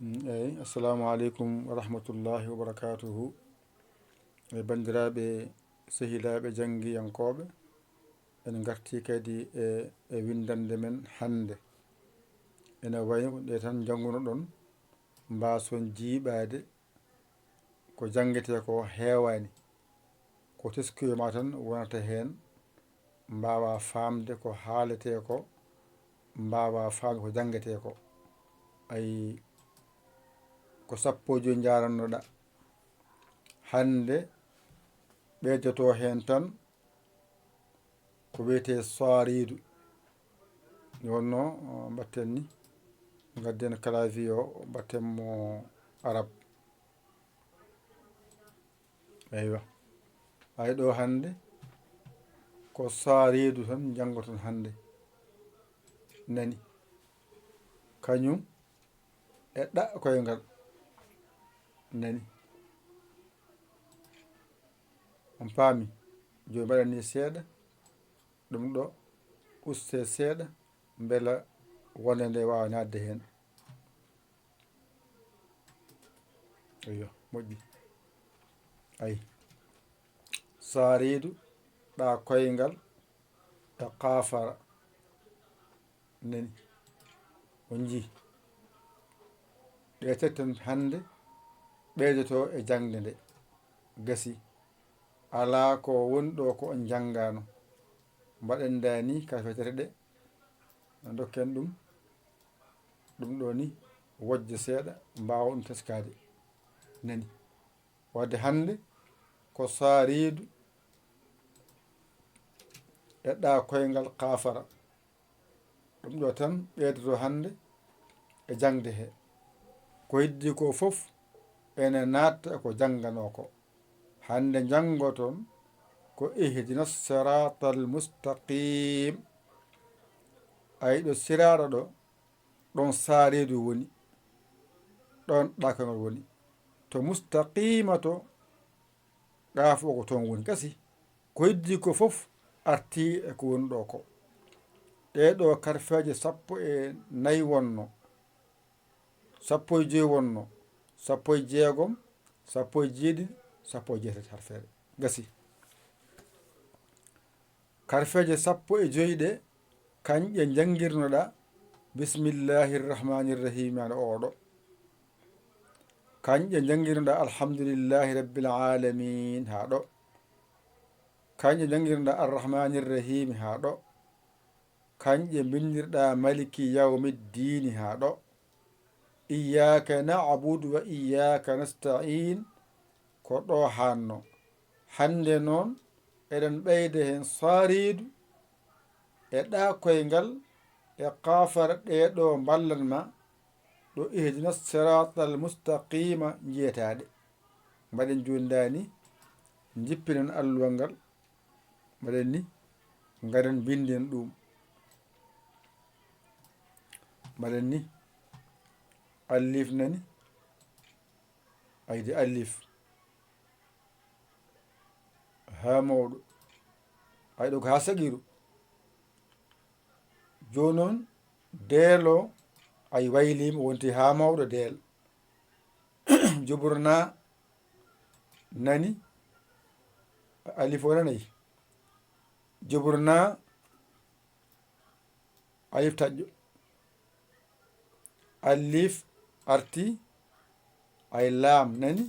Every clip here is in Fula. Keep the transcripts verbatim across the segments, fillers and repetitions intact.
Mm, eyi, assalamu aleykum wa rahmatullahi wa barakatuhu. E banndiraaɓe, sehilaaɓe, janngiyankooɓe, en ngartii kadi e, e winndannde men hannde. Ene wayi no ɗe tan njanngunoɗon, mbaason jiiɓaade ko janngetee ko heewaani. Ko teskuya ma tan wonata heen, mbaawaa faamde ko haaletee ko, mbaawaa faamde ko janngetee ko. Ayi, ko sappo e joy njaarannoɗaa. Hannde ɓeydotoo heen tan ko wiyetee saariidu. Nde wonnoo, uh, mbaɗten ni, ngadden clavier o, mbaɗten mo arab. Eywa. Ay ɗo hannde, ko saariidu tan njanngoton hannde. Nani? Kañum e ɗa koyngal. Nani? On paami? Jooni mbaɗen ni seeɗa, ɗum ɗo uste seeɗa, mbela wonde nde waawa naatde heen. Eyyo, moƴƴi. Ayi. Saariidu, ɗa koyngal, e qaafara. Nani? On njii? Ɗe tati tan hannde ɓeydotoo e jaŋde nde. Gasi. Alaa ko woni ɗo ko on njanngaano. Mbaɗen ndaa ni ka fetere ɗe. Ndokken ɗum. Ɗum ɗo ni wojja seeɗa, mbaawa ɗum teskaade. Nani? Wadde hannde ko saariidu e ɗa koyngal qaafara. Ɗum ɗo tan ɓeydoto hannde e jaŋde he. Ko heddi ko fof ene naatta e ko jannganoo ko. Hannde njanngoton ko ihdina siraatal mustaqim. Ay ɗo siraaɗo ɗo, ɗon saariidu woni, ɗon ɗa koyngal woni. To mustaqima to, qaafo ko toon woni. Gasi, ko heddi ko fof arti e ko woni ɗo ko. Ɗee ɗo karfeeje sappo e nayi wonno, sappo e joy wonno, sappo e jeegom, sappo e jeeɗiɗi, sappo e jeetati harfeere. Gasi. Karfeeje sappo e joy ɗe, kañƴe njanngirnoɗa bismillahi rrahmani rrahimi haa ɗo. Kañƴe njanngirnoɗa alhamdulillahi rabbil alamin haa ɗo. Kañƴe njanngirnoɗa arrahmani rrahimi haa ɗo. Kañƴe mbinndirɗa maliki yawmi ddiini haa ɗo. Iyyaka na'budu wa iyyaka nasta'in, ko ɗo haanno. Hannde noon, eɗen ɓeyda heen saariidu e ɗa koyngal e qaafara ɗee ɗo mballan ma ɗo ihdina siraatal mustaqima njiyetaaɗe. Mbaɗen jooni ndaa ni, njippinen alluwal ngal, mbaɗen ni, ngaren mbinden ɗum. Mbaɗen ni, alif nani, aydi alif, haa mawɗo, ay ɗo ko haa sagiiru. Jooni noon, deelo, ay wayliima, wonti haa mawɗo deel. Jubur na nani, alif o nanay. Jubur na, alif taƴƴo. Alif arti, ay laam nani,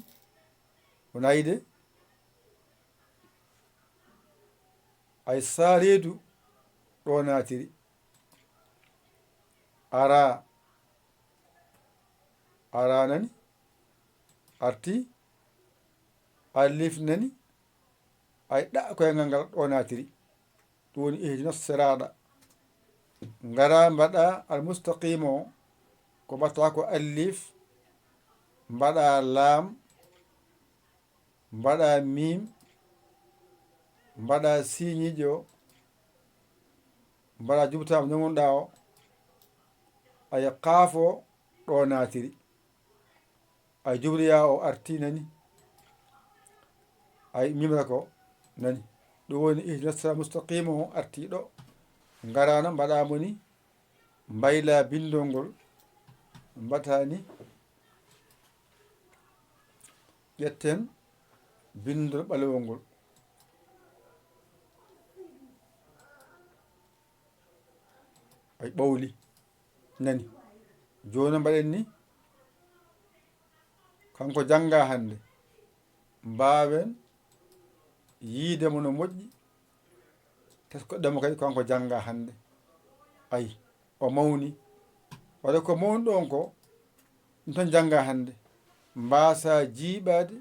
o nayi de. Ay saariidu ɗo naatiri. Ara, ara nani, arti, alif nani, ay ɗa koyngal ngal ɗo naatiri. Ɗum woni ihdina siraaɗa. Ngara mbaɗa almustaqima o, ko mbaɗata ko alif, mbaɗa laam, mbaɗa miim, mbaɗa siiñiijo, mbaɗa jubtaama ñagonɗa o, aya qaafo ɗo naatiri. Ay jubriya o arti nani. Ay mimra ko nani. Ɗum woni ihdina siraatal mustaqima o arti ɗo. Ngarano mbaɗa mo ni. Mbayla bindol ngol. Mbaɗa ni. Ƴetten binndol ɓalewol ngol. Ay ɓawli. Nani. Jooni mbaɗen ni. Kanko jannga hannde. Mbaawen yiide mo no moƴƴi. Teskoɗen mo kadi kanko jannga hannde. Ay, o mawni. Waɗa ko mawni ɗon ko, ɗum tan jannga hannde. Mbaasa jiiɓaade,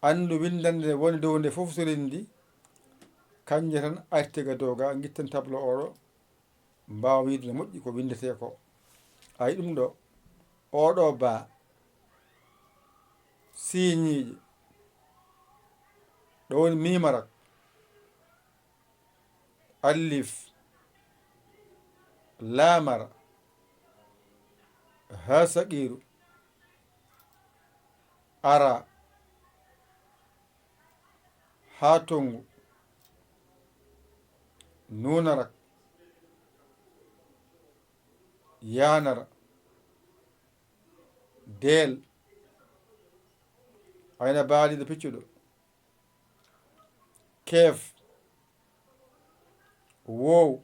anndu winndannde nde woni dow nde fof so renndi, kanje tan arti ga dow ga, ngitten tableau oɗo, mbaawa yiide no moƴƴi ko winndetee ko. Ay ɗum ɗo, oɗo ba, siiñiiƴe, ɗo woni miimarak, allif, laamara, haa saqiiru, ara, haa tonngu, nuunarak, yaanara, deel, ayna baaliiɗo piccuɗo, keef, woow,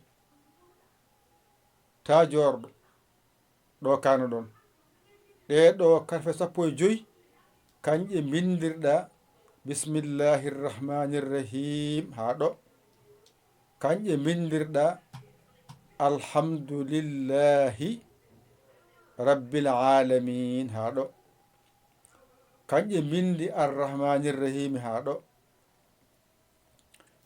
taa joorɗo, ɗo kaano ɗon. Ɗee ɗo karfe sappo e joy, kañƴe mbinndirɗa bismillahi rrahmani rrahim haa ɗo. Kañƴe mbinndirɗa alhamdulillahi rabbil alamin haa ɗo. Kañƴe mbinndi arrahmani rrahimi haa ɗo.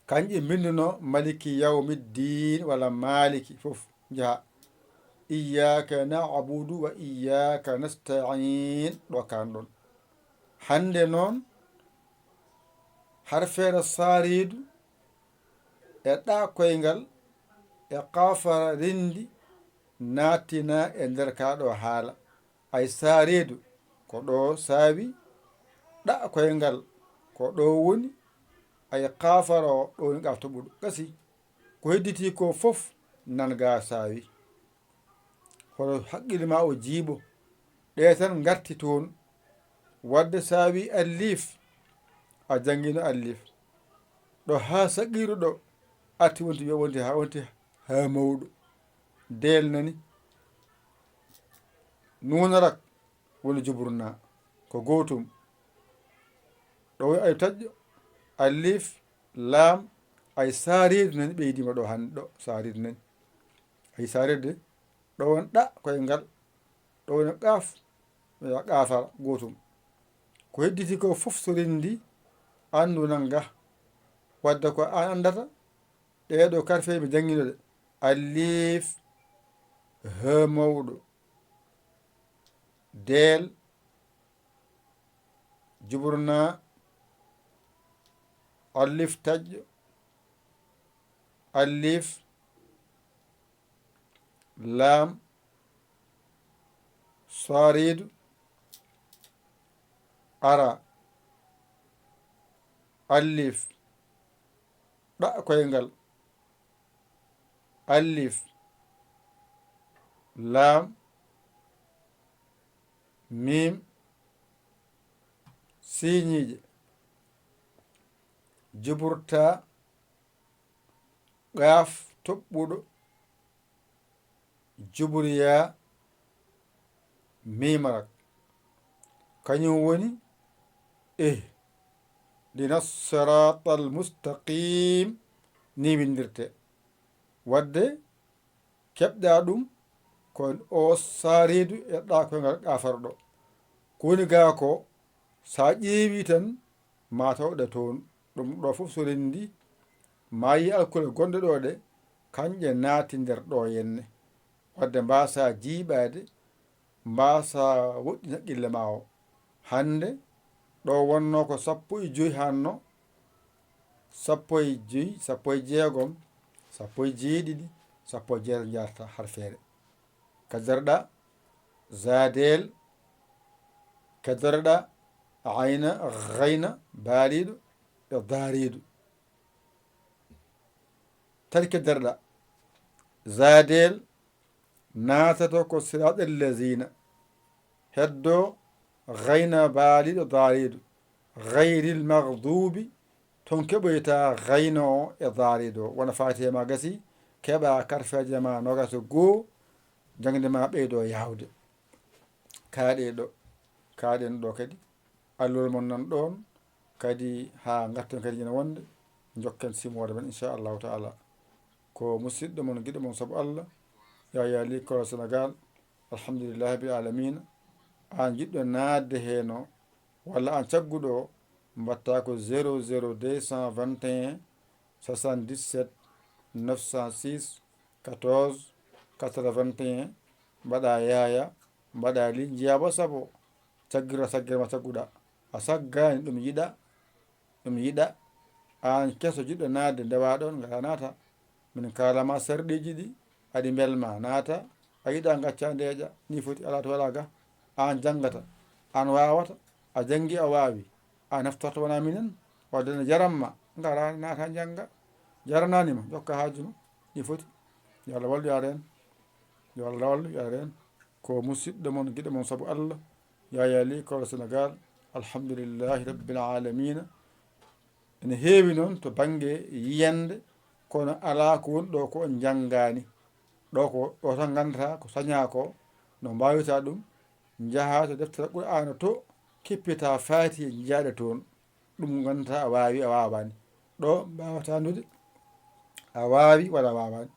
Kañƴe mbinnduno maliki yawmiddin walla maliki fof njaha. Iyyaka na'budu wa iyyaka nasta'in ɗo kan ɗon. Hannde noon harfeere saariidu e ɗa koyngal e qaafara renndi naattina e nder kaa ɗo haala. Ay saariidu ko ɗo saawi, ɗa koyngal ko ɗo woni, ay qaafara o ɗo woni gaa toɓuɗo. Gasi, ko hedditii ko fof nan gaa saawi. Hoto haqqille ma o jiiɓo. Ɗe tan ngarti toon. Wadde saawi allif, a janngino allif. Ɗo haa saqiiru ɗo, arti wonti, wonti haa, wonti haa mawɗo. Deel nani. Nuunarak woni juburna. Ko gootum. Ɗo woni alif taƴƴo, alif, laam, ay saariidu nani ɓeydiima ɗo hannde ɗo, saariidu nani. Ay saariidu de, ɗo won ɗa koyngal, ɗo woni qaaf, mi wiya qaafara gootum. Ko hedditi ko fof so renndi, anndu nan ga. Wadde ko aan anndata, ɗee ɗo karfe mi janngino ɗe. Alif, he mawɗo. Deel, juburna, alif taƴƴo, alif, laam, saariidu, ara, alif, ɗa koyngal, alif, laam, miim, siiñiiƴe, juburta, qaaf toɓɓuɗo, juburiya, miimarak. Kañum woni, ihdina siraatal mustaqiim, ni winndirte. Wadde, keɓɗa ɗum, ko o saariidu e ɗa koyngal qaafara ɗo. Ko woni gaa ko, so a ƴeewi tan, ma tawɗe toon. Ɗum ɗo fof so renndi, ma yi alkule gonɗe ɗo ɗe, kañƴe naati nder ɗo henne. Wadde mbaasa jiiɓaade, mbaasa woɗɗin haqqille ma o. Hannde, ɗo wonno ko sappo e joy hanno, sappo e joy, sappo e jeegom, sappo e jeeɗiɗi, sappo e jeetati njaarta harfeere. Keddoreɗa, zaadeel, keddoreɗa, ayna, gayna, baaliiɗo, e daariidu. Tati keddoreɗa, zaadeel, naatato ko siraaɗal laziina. Heddo, Gayna baaliiɗo daaliiɗo. Gayril magduubi, ton keɓoyta gayna o e daaliiɗo o. Wona faatiha ma gasi, keɓa karfeeje ma noogaas e goo, jaŋde ma ɓeydo yaawde. Kaaɗe ɗo, kaaɗen ɗo kadi, allol mon nan ɗoon, kadi haa ngarten kadi ina wonde, njokken simoore men, inchallahu taala. Ko musidɗo mon, giɗo mon sabu Allah, Yaya Ly Kolo Sénégal, alhamdulillahi rabbil alamina. Aan jiɗɗo naatde heen o, walla aan cagguɗo o, mbaɗta ko zéro zéro deux cent vingt et un soixante-dix-sept neuf cent six quatorze quatre-vingt-un, mbaɗa Yaya, mbaɗa Ly, njiya ba sabo, caggira, caggira ma cagguɗa. A saggaani ɗum yiɗa, ɗum yiɗa. Aan keso jiɗɗo naatde, ndewa ɗoon, ngara naata. Min kaalama sarɗiiji ɗi, aɗi mbelma, naata. A yiɗa ngacca ndeeƴa, ni foti, alaa to walaa ga. Aan janngata, aan waawata, a janngi, a waawi. A naftorto wona minen, wadde no jaramma, ngara naata njannga. Jaranaani ma, jokka haaju ma, ni foti. Yo Allah wallu, yo a reen. Yo Allah wallu, yo a reen. Ko musidɗo mon, giɗo mon sabu Allah, Yaya Ly Kolo Sénégal, alhamdulillahi rabbil alamina. Ene heewi noon to bannge yiyannde, kono alaa ko woni ɗo ko on njanngaani. Ɗo ko, ɗo tan nganndata ko sañaa ko, no mbaawirta ɗum, njaha to deftere Qur'aana to, kippita faatiha, njiyaaɗe toon. Ɗum nganndata a waawi, a waawaani. Ɗo mbaawata anndude a waawi walla a waawaani.